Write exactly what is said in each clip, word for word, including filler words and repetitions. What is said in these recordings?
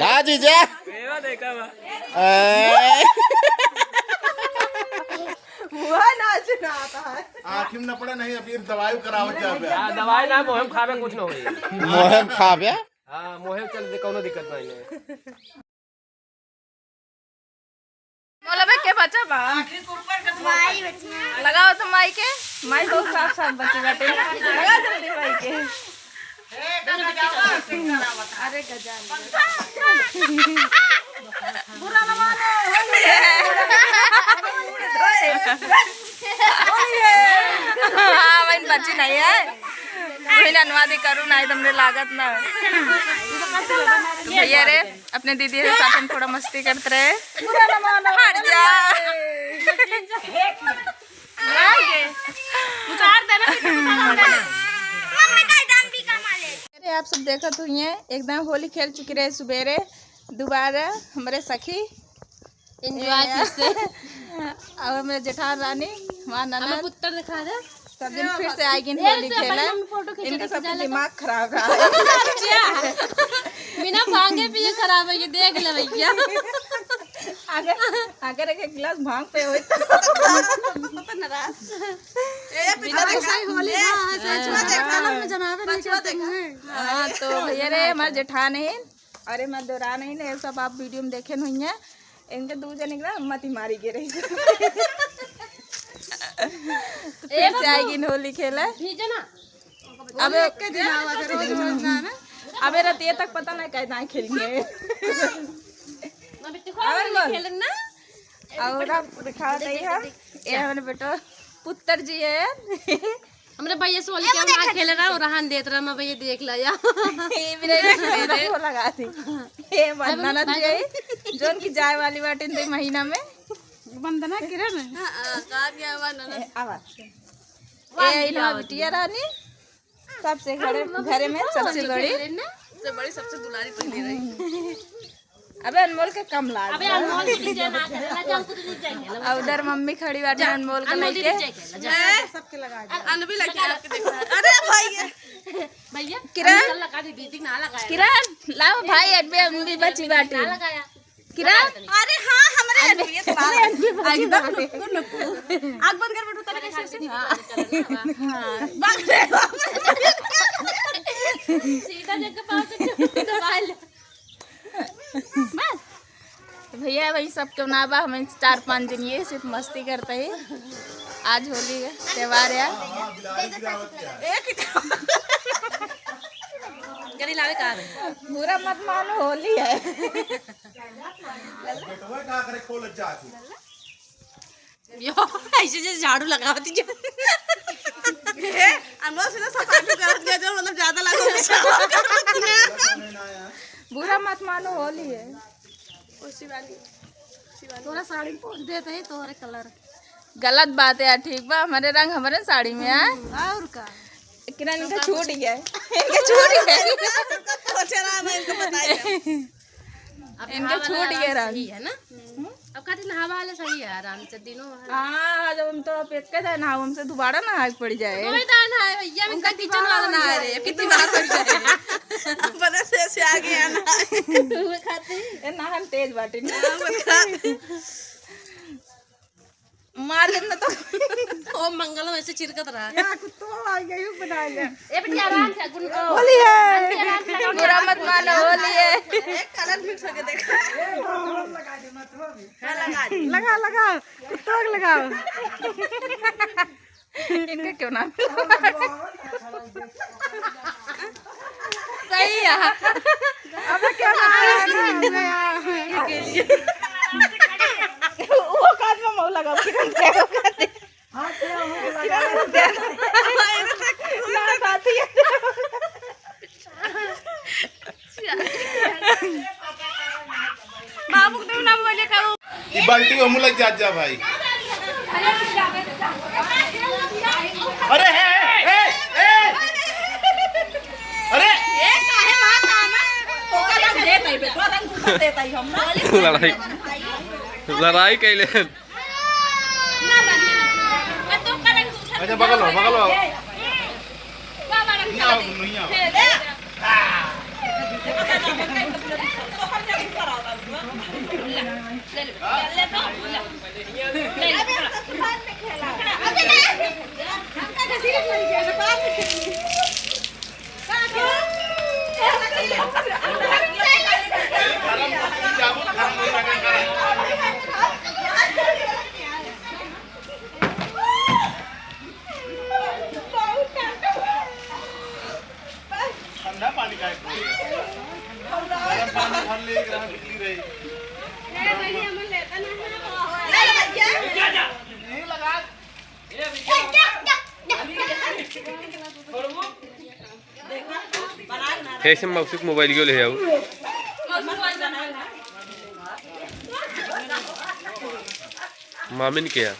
का जीजा? मेवा देखा बा। ए। वह नाच ना आता है। आँखी में न पड़े, नहीं, अभी दवाई करावत जाबे। हाँ, दवाई ना, मोहम खाबे, कुछ न होई। मोहम खाबे? हाँ, मोहम चल दे, कौनो दिक्कत नहीं है। बोलबे के बचा बा? माई बची। लगाओ तो माई के, माई बहुत साफ साफ बची बाटे ना। लगा जल्दी माई के। अरे गजान। बुरा न मानो, होली है। हाँ, वही बची नहीं है। वही ननवादी करू ना, तुमने लागत ना। भैया रे, अपने दीदी के साथ हम थोड़ा मस्ती करते रहे। बुरा न मानो। हट जा। उतार देना, फिर उतार देना। अरे, आप सब देखत हुई हैं, एकदम होली खेल चुकी रहे सुबेरे। दोबारा हमरे सखी enjoy ए, फिर से। अब हमरे जेठान रानी, हमार हमें ननद, पुत्तर दिखा दे। सब दिन फिर से आइगिन ए, होली से खेले। बड़ी मम्मी फोटो खींचे इनका के सबके खिंचा लेता। दिमाग खराब रहा है। बिना भांगे पिए खराब है, ये देख ले भैया। अगर, अगर एक, एक गिलास भांग पे होई तो। तो नाराज। ए, बिना पछुआ तो सही होली, हाँ, हाँ, सही पछुआ छोटा देखा। कालम में जनावे नहीं पछुआ करते देखा। हैं। हाँ, तो भैया रे, हमार जेठान है, अरे, मैं दोहरा नहीं ले, सब आप video में देखे नहीं है। इनके दू जने के ना मती मारी गे रही। तो फिर ए से बाबू। आइगिन होली खेले। भीजे ना। अबे एक के दिन आवा था, रोज रोज ना, ना। अबे रतिया तक पता नहीं काहे ना खेलेंगे। अबे तू और होली बोल। खेलन ना। और आप दिखावत देख, रही देख, है, देख, ये हमारे बेटो पुत्र जी है। हमरे भैया से बोल के हम ना खेले रहा और रहन देत रहा, मैं भैया देख ला या। ये मेरे वो लगा दी। ये वंदना जी है, जो उनकी जाए वाली बाटे दो महीना में। वंदना किरण? हाँ, हाँ, कहाँ गया वंदना? ए, आवाज। ए, इन्हें बिटिया रानी, सबसे घरे, घरे में सबसे बड़ी। सबसे बड़ी, सबसे दुलारी पहले रही। अबे अनमोल के कम लाग अबे बा। अनमोल के नीचे ना खेलना, जा, हमको तो नीचे खेलना। आ उधर मम्मी खड़ी बाटे जा, अनमोल के अनमोल के लेके। नीचे खेलना, जा। ए, सबके लगा दे। अन-, अनवी लगे आपके देखो। अरे भाई, ये। भैया, किरण? अनमोल लगा दे, दीदी ना लगाया। किरण, लाओ भाई, अनवी, अनवी बची बाटे। ना लगाया। किरण? अरे हाँ, हमरे अनवी, अनवी, ये तो बात है। अनवी बची एकदम बाटे। नुकु, नुकु। आँख बंद कर बैठो, तनिक ऐसे, ऐसे। हाँ। बाप रे, बाप रे। सीधा जगह पाँव के दबा ले। बस। तो भैया, वही सब क्यों ना बा, हम चार पाँच जन ये सिर्फ मस्ती करते ही। आज होली है, त्योहार है। गली लावे का है? बुरा मत मानो, होली है। बेटवा का करे खोल जाती। यो, ऐसे जैसे झाड़ू लगावत ही। ए, अनमोल से ना सफाई करत गया, जो मतलब ज्यादा लगा। बुरा मत मानो, होली है। ओ शिवानी, शिवानी। तोरा साड़ी में पोंछ देत है, तोहरे colour। गलत बात है यार, ठीक बा, हमरे रंग हमरे साड़ी में है। हम्म, और का? किरण इनका छूट गया है, इनका छूट गया है। पोंछे ना, मैं इनको बताई। अब इनका नहावा छूट वाला गया आराम रानी। सही है ना? हम्म। अब कहते नहावा वाला सही है, आराम से दिनों भर। हाँ, जब हम तो अब एक का नहाओ, हमसे दोबारा नहाए के पड़ जाए। कोई ना नहाए भैया, उनका इनका kitchen वाला नहाए रे, कितनी बार पड़ जाए। बने से ऐसे आ गया ना। वो खाते हैं। ए, ना हम तेज बाटे ना। हाँ, वो खाते हैं। मार देब ना तो। ओम मंगलम ऐसे चिरकत रहा। या कुत्तो आ गई, यू बना ले। ए बिटिया, आराम से, गुन-, ओ, होली है। आराम से, आराम से लगाओ। बुरा मत मानो, होली है। एक colour mix होके देखा। हाँ, लगा दे। लगा, लगा, कुत्तो को लगाओ। इनका क्यों ना? सही है। अबे क्या बात है? वो कान में मऊ लगा, किरण दे, वो कान दे। किरण दे। ना, साथी है। बाबू को ना बोले का। ई बाल्टी हमू लग जात जा भाई। अरे हे, हे, हे, अरे। ए, काहे मारता है ना? ओकर रंग देत है बे, तोर रंग दूसर देत है हम ना। लड़ाई, लड़ाई कैले। अच्छा, बगल हो, बगल हो। नहीं आओ, नहीं आओ। ऐसे मौसी के मोबाइल क्यों ले आओ? मामिन के यहाँ।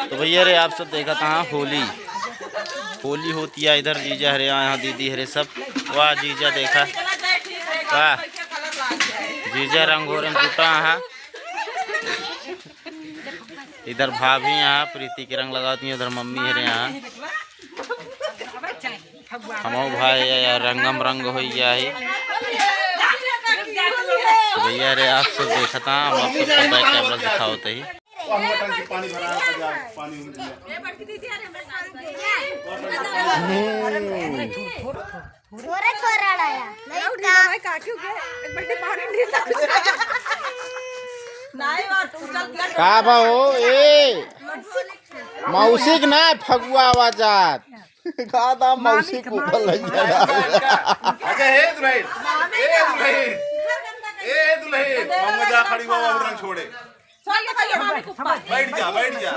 तो भैया रे, आप सब देखत हाँ होली, होली होती है इधर। जीजा हरे यहाँ, दीदी हरे सब। वाह जीजा देखा, वाह जीजा रंग घोरे में जुटा है। इधर भाभी यहाँ प्रीति के रंग लगावत हैं, उधर मम्मी हरे यहाँ। हमहू भाई यार रंगम रंग होइ गया है। तो भैया रे, आप सब देखत हाँ, हम आप सबको back camera दिखावत ही। थोड़ा थोड़ा लाया। नहीं का। भाई, का क्यों गया? एक बाल्टी पानी नहीं था। नहीं, और तू चल के का बा हो, ए? मौसी के ना फगुआ आवाजात। का दा मौसी के ऊपर लग गया। अच्छा, हे दुल्हन। ए दुल्हन। ए दुल्हन। हम जा खड़ी हुआ, हम रंग छोड़े। चल, चल, मामी को पास। बैठ जा, बैठ जा।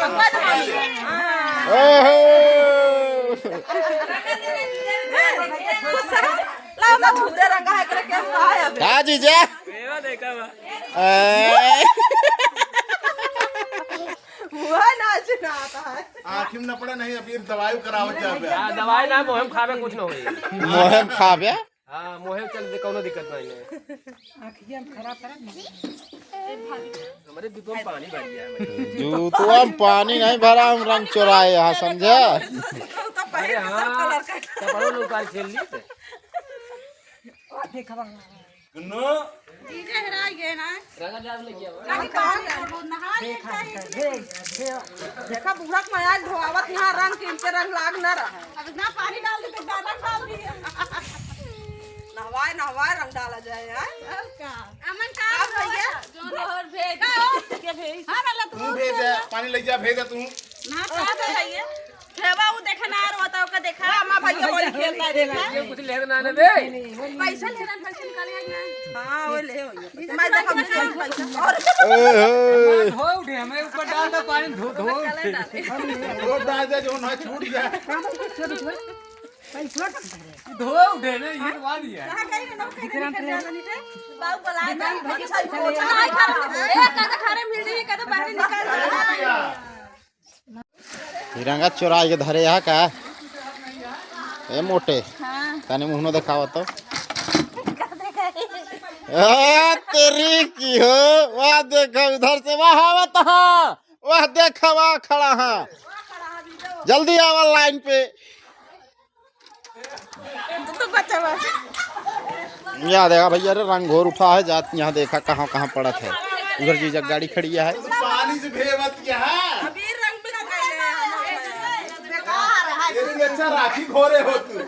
ओहो। लाओ ना, झूठे रंगा है, एकरे के हम कहा है अबे? का जीजा? मेवा देखा बा। ए। वह नाच ना आता है। आँखी में न पड़े नहीं, अभी दवाई करावत जाबे। हाँ, दवाई ना, मोहम खाबे कुछ न होई। मोहम खाबे? हाँ, मोहे चल दे, कौनो दिक्कत नहीं है। आँखिया में खराब है। हमारे जूतों में पानी भर गया है। जूतों में पानी नहीं भरा, हम रंग चोराए यहाँ, समझे? अरे हाँ, कपड़ों में उतार खेल ली। देखा बा। गुन्नू। जीजा हेराइ गए ना। रंगा जाब लेके आओ। अरे कहाँ गए? नहा ले देखा, चाहिए। देखा, देखा, देखा। देखा, बूढ़ा के मजाल धोआवत यहाँ रंग के इनके रंग लाग ना रहा है। अब इतना पानी डाल दे तो ज्यादा डाल दिए। नहवाए, नहवाए रंग डाला जाए, हैं? और का? अमन का का भैया? जो और भेज। का हो? के भेज? हाँ, वाला तू तू भेज दे, पानी ले जा, भेज दे तू। ना, का दे भैया? खेवा उ देखा ना, और बताओ का देखा। हाँ, माँ भैया होली खेलता है, देखा। ये कुछ लेना ना बे। पैसा लेना, पैसा निकाले ना। हाँ, वो ले हो। मैं देखा, मुझे पैसा। और ओए, ओए। धो उठे, हमें ऊपर डाल दो पानी, धो, धो उठे। वो डाल दे, जो ना छूट जाए। पैसा धो उठे ना, ये तो बात ही है। कहाँ गई ना, कहीं निकल जाना नहीं थे। बाबू बुलाए थे। ए, कदे घरे मिल रही है, कदे बाहर निकल रही है। ई रंगा चोराइ के धरे हा का? ए मोटे, हाँ। तनी मुँह न देखावा तो। ए तेरी की हो, वाह देखो उधर से, वाह आवत हा, वाह देखो वाह खड़ा हा, जल्दी आवा लाइन पे। तू बचावा। यहाँ देखा भैया रे, रंग घोर उठा है, जात यहाँ देखा कहाँ कहाँ पड़त है। उधर जीजा गाड़ी खड़ी है। पानी से भेवत क्या है? अबीर रंग भी लगाए हैं। बेकार है। इससे अच्छा राखी घोरे हो तू।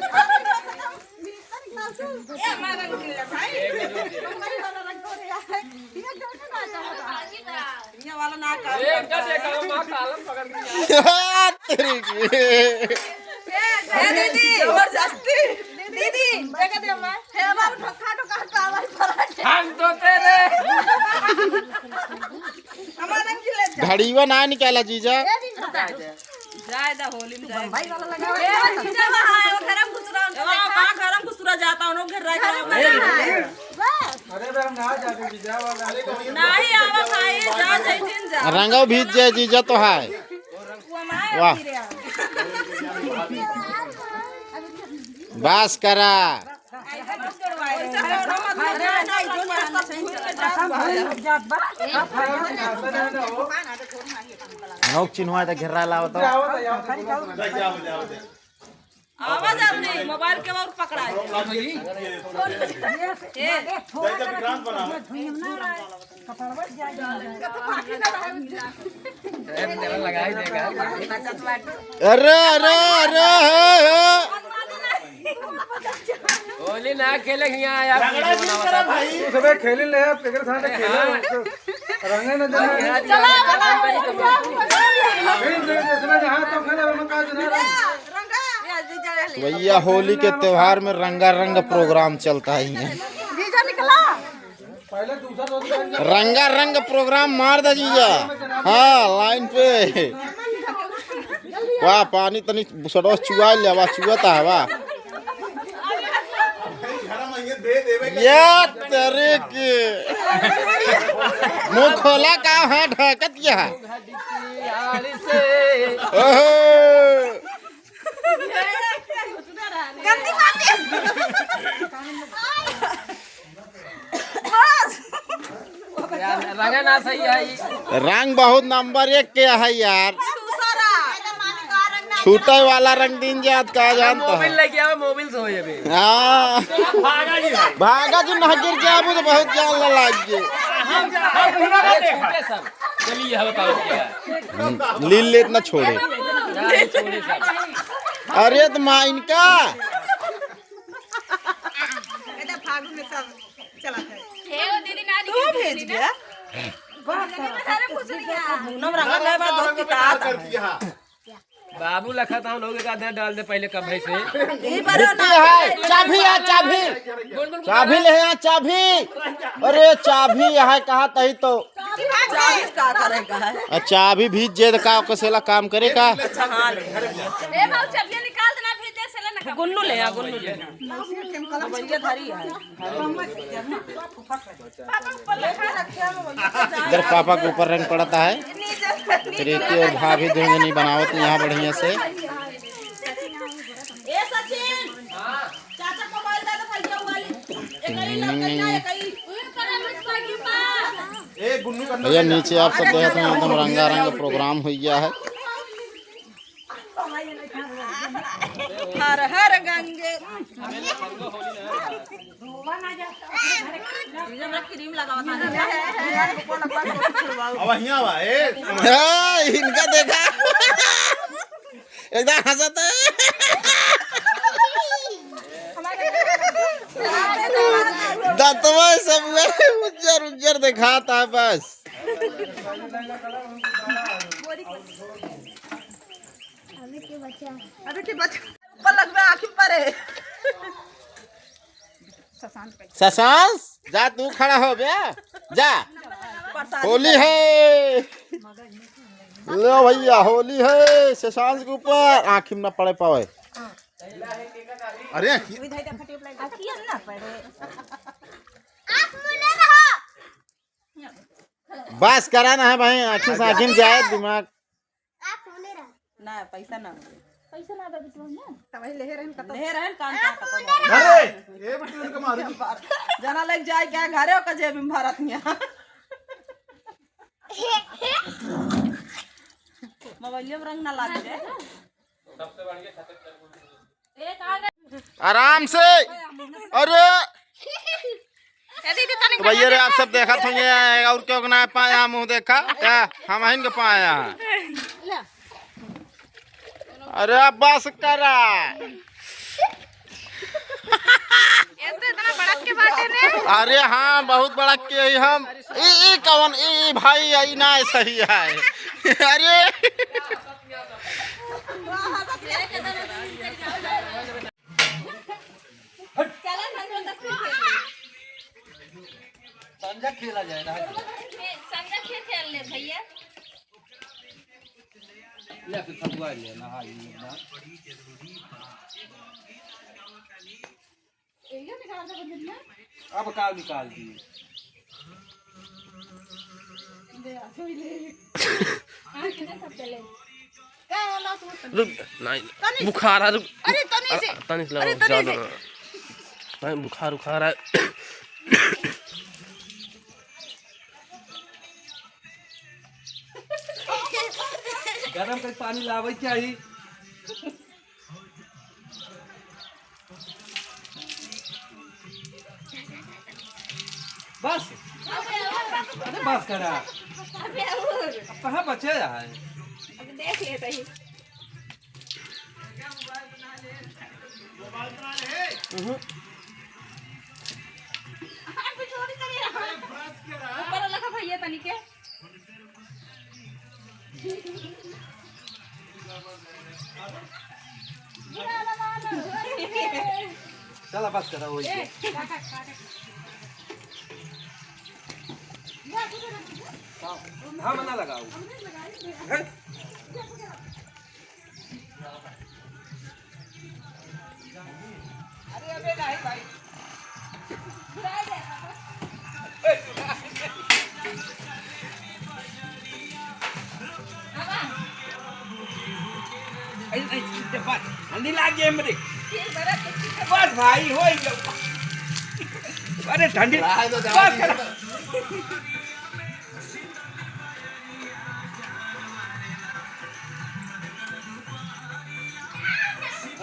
ये हमारा रंग है भाई। हमारी वाला रंग घोरे है। ये जो है ना, ये वाला ना काम एक करता है। देखा, माँ तालम पकड़ लिया। तेरी की। ए, ए दीदी, जबरदस्ती। दीदी, जगह दे माँ। हे बाबू, ठोका, ठोका, कावर पराठे। हम तो तेरे। हमारा की ले जा। घड़ीवा ना निकाला जीजा। ए, दीदी, जाए दा होली में जाए। बम्बई वाला लगा हुआ है। ए, जीजा, वहाँ आओ, गरम घुसरा, उनको ए, देखा। वहाँ गरम घुसरा जाता, उनको घर रह के ए, बस। अरे बे, हम ना जाते, जीजा वाला। नहीं, आवा भाई, जा, जैतिन जा। रंगो भीज जाए जीजा तो है। वो हमारे वाह। अभी रे आ। बस करा। नोक चिन्हवा त घेरा लावत हो। आवाज आ रही, मोबाइल के और पकड़ा है। ए। कपड़वा जाए। अरे, अरे, अरे, हे, हे। होली ना खेले हियाँ यार। तू सबे खेली ले, आप एकरे साथ खेले। रंगे न देना। चला, चला। फिर जो जिसमें जहाँ तो खेले, ओमे का जना रंग। भैया, होली के त्योहार में रंगारंग प्रोग्राम चलता है यहाँ। जीजा निकला। रंगारंग प्रोग्राम मार दा जीजा। हाँ, लाइन पे। वाह, पानी तनी बुसड़वा चुआ ले, वाह, चुआ ता, वाह। या तेरे के। मुँह खोला का, हाँ, ढकत क्या है? ओहो। गंदी बात है। यार, रंग ना सही है ई। रंग बहुत नंबर एक के है यार। दूसरा। छूटे वाला रंग दिन जात का जानता मोबिल है। लेके आओ, मोबिल से हो ये भी। हाँ। भागा जी भाई। भागा जी, ना गिर जाबू तो बहुत जान लग गए। हम, हम घुमा देते हैं। चलिए, हम बताओ क्या है। हम्म, लील लेत ना छोड़े। ना, ये छोड़े सब। अरे तो माँ इनका। कहते फागुन में सब चला है। हे वो दीदी ना तू निकल भेज दीदी ना। गया? पूनम रंगल है बा दो किताब। बाबू लखा था लोग एक आधा डाल दे पहले कब है से। ई बरो ना। है, चाभी है, चाभी। गुन गुन चाभी ले यहाँ, चाभी। अरे चाभी यहाँ कहा तही तो। चाबी का करे का है? आ, चाभी भीज जे का ओके सेला काम करे का? अच्छा, हाँ, ले। ए बाबू, चाबियाँ निकाल देना, भीज दे सेला ना। गुन्नू ले, हाँ, गुन्नू ले। मोबाइल धरी है। इधर पापा के ऊपर रंग पड़ता है। प्रीति और भाभी दोनों जनी बनावत यहाँ बढ़िया से। ए सचिन, चाचा को बोल दे तो भैया वाली। एक ही लोग कहीं ना, एक ही। भैया, नीचे आप सब देखत हैं, एकदम रंगारंग प्रोग्राम हो गया है। हर हर गंगे। जीजा, हमरा क्रीम लगावत है। अब हियाँ बा, ए। ए, इनका देखा। एकदम हंसत है। दतवा सब उज्जर उज्जर दिखाता है बस। अभी के बच्चा। ऊपर लगबे, आँखी पर है। शशांक, जा तू खड़ा हो बे, जा। प्रसाद होली है। लो भैया, होली है। शशांक के ऊपर आँखी में ना पड़े पावे। अरे आँखी। आँखी में ना पड़े। बस करा ना है भाई, आँखी से आँखी में जाए दिमाग। ना, पैसा ना। पैसा ना बा बिटुआ में। तब वही लेहे रहन कतौ। लेहे रहन कान का कतौ। अरे, ए बेटी उनका मारू। जना लग जाए क्या घरे ओकर जेब में भरत हियाँ। मोबाइल में रंग ना लागे रे। आराम से। अरे ए दीदी, तनी तो भैया रे, आप सब देखत होंगे, और क्यों ना पाया मुँह देखा? क्या हम हिन के पाया? अरे अब बस करा। ये तो इतना बड़क के बाटे ने। अरे हाँ, बहुत बड़क के ही हम। ई, ई कौन? ई, ई भाई, ई ना सही है। अरे। संजा खेला जाए ना। संजा खेल खेल ले भैया। ले फिर फगुआ ले ना, हाँ, ये ना। अब का निकाल दी? रुक, नहीं, तनी बुखार है, रुक। अरे, तनी से। अ, तनी से लगाओ, अरे, तनी ज्यादा से। ना। नहीं, बुखार, उखार है। गरम के पानी लावे चाही। बस। अरे बस करा। अब कहाँ बचे है? देख लेते ही। हम्म। ऊपर वाला का भैया तनी के। चला, बस करा, वही। हाँ, ना लगाओ। अरे, अबे नहीं भाई। ए, ए, ए, बस, ठंडी लाग गई हमरे। बस भाई, हो ही गया। अरे ठंडी। रहा है तो बस दवा कर।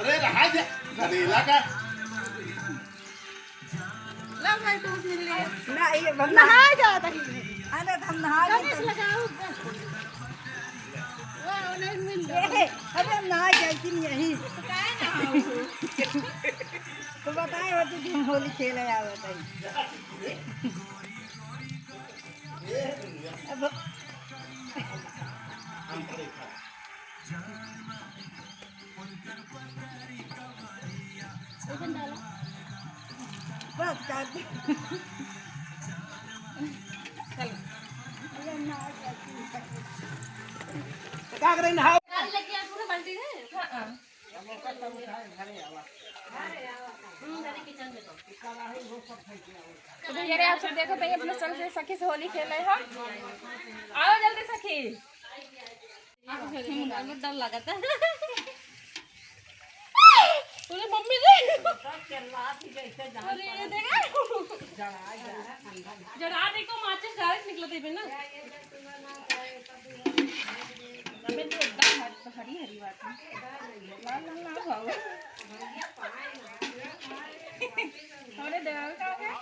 अरे रहा जा, गदेला का। ला भाई, तू भी ले। ना, ये बंदा नहा जाता ही। अरे, हम नहा गणेश जाते हैं। लगाओ। वाह, उन्हें मिल गया। ए, अरे, हम नहा जाए कि नहीं यही? तो काहे ना आओ? तो बताए होते कि हम होली खेले आवत है। अब बस कर दे। चल। तो का करे, नहाओ। काल लेके आ पूरा बाल्टी है। हाँ, हाँ। हम्म, अरे किचन में तो। तो भैया रे, आप सब देखो तो ये अपने चल से सखी से होली खेले हैं। आओ जल्दी सखी। बहुत डर लगा था। अरे मम्मी रे। अरे ये देखा। जरा देखो, माचिस direct निकलत है ना। अबे तो एकदम हर-, हरी हरी बात है। लाल लाल ना खाओ। अरे देवर का हो गया?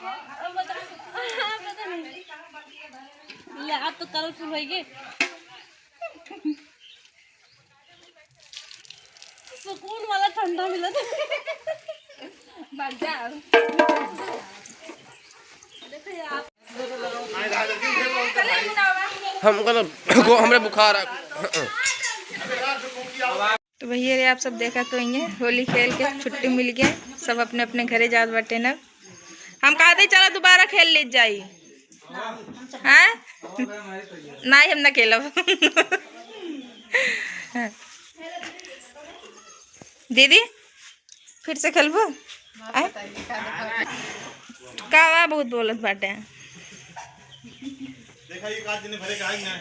अब बता। पता नहीं। ले, आज तो colourful होइगे। सुकून वाला ठंडा मिलत। बजा। हमको तो, को हमरे बुखार आ। तो भैया रे, आप सब देखा तो इन्हें होली खेल के छुट्टी मिल गया, सब अपने अपने घरे जात बाटे ना। हम कहते चला दोबारा खेल ले जाई। हाँ? नहीं, हम ना खेलब। दीदी, फिर से खेलबो? आय? का बा, बहुत बोलत बाटे। देखा, ये काज ने भरे का है ना।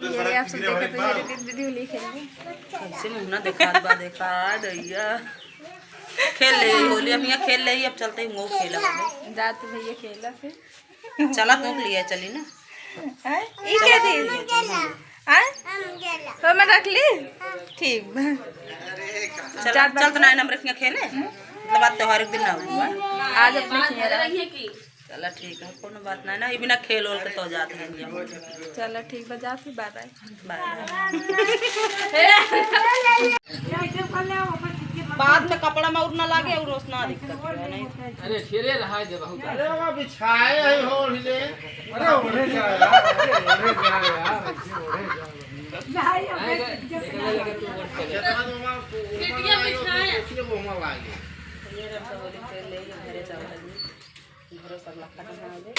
ये आप सब देखा तो ये दीदी, दीदी होली खेल रही। कैसे मुंह ना देखा बा, देखा दैया। खेल ले होली, अब यहाँ खेल ले, अब चलते हैं, वो खेला। जा तू भैया खेला फिर। चला, तू लिया चली ना। हैं? ई के दी? हैं? तो मैं रख ली? ठीक बा। चल, चल, तो ना, हम रखिया खेले। मतलब, आज त्योहार एक दिन ना हुआ। आज अपने खेला। चला, ठीक है, कोनो बात ना, ना, ये बिना खेल ओल के तो जात है। चला, ठीक बा, जा फिर, bye bye। Bye। बाद में कपड़ा में और ना लागे और रोज ना दिक्कत हो, नहीं। अरे, ठेरे रहा है जब बहुत। अरे, वो बिछाए है, हो हिले। अरे, ओढ़े जा यार, अरे, ओढ़े जा यार, ऐसे ओढ़े जा। भाई, अब नहीं, देख, देख, देख, तू ओढ़ के ले। जितना तो वहाँ, वहाँ लागे, उतना उसी में वहाँ लागे। ये रहा, सब होली खेल ले, ये घरे जाओ, घरे सब लखा के नहा ले।